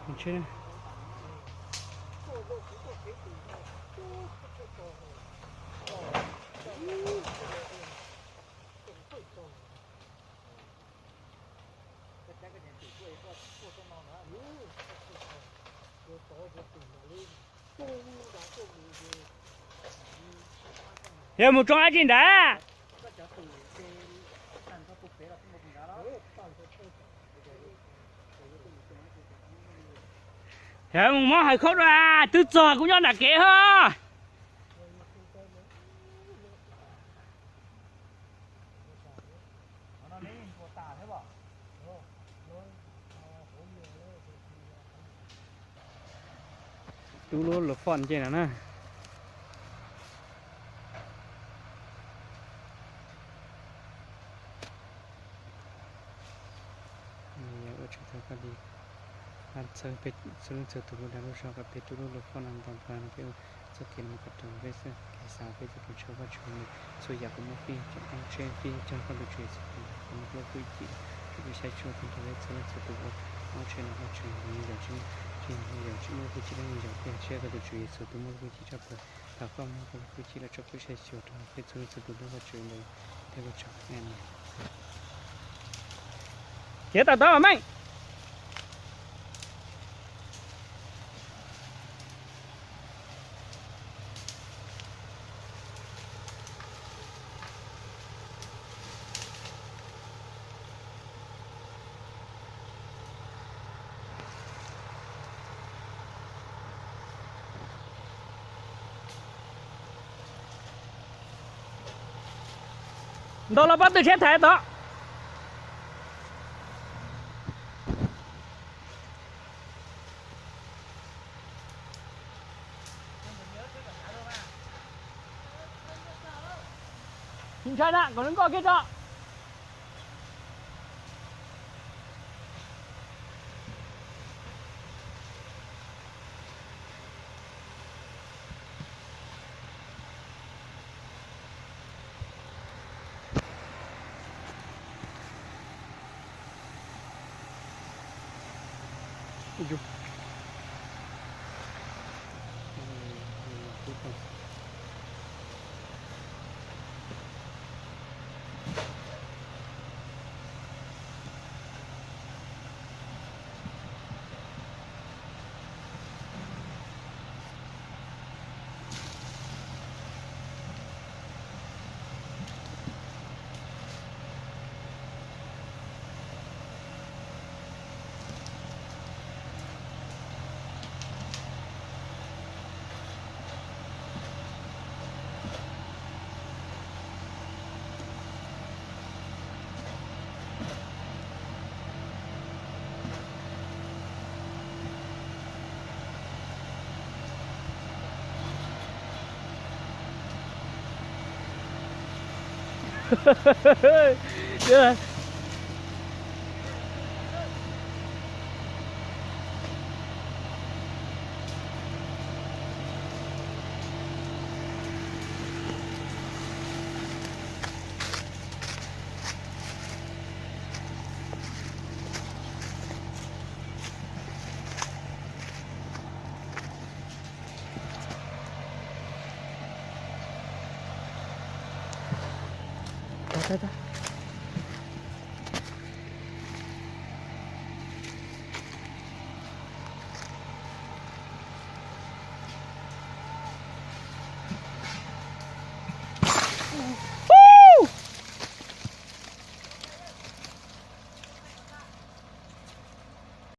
Tsheb na. Yog mus rau dab tsi nrad? Yog mus muab hawv khaub dua, twb txog kuv nyob nram kev ho. Tub lub lus foj nce no na. Ua tsaug rau koj li, txhua leej txhua tus lub dag lub zog kom peb tub lub lus foj no nto npog no peb ua txoj kev no mus kom raws peb txoj kev xav, peb txoj kev ntshaw Vajtswv mus. Txhua yam kuv muab fij rau koj, tsheb fij cog koj tus Tswv Yexus Khetos, koj muab lub hwj chim tso pub saib tsuag tag nrho peb txhua leej txhua tus ua ob tsheb no Vajtswv, yog tsis muaj hwj chim leej yus yog tsis muaj hwj chim tiag, tsheb koj tus Tswv Yexus twb muab lub hwj chim tso pub. Thov koj muab koj lub hwj chim los tso pub saib xyuas rau peb txhua leej txhua tus nrog Vajtswv ntawd thiab ua tsaug. Khiav tawm tod meej. Ntaus los pab tw tsheb thaiv tod. Tsis ntshai na, kom nws nkoj kiag tso.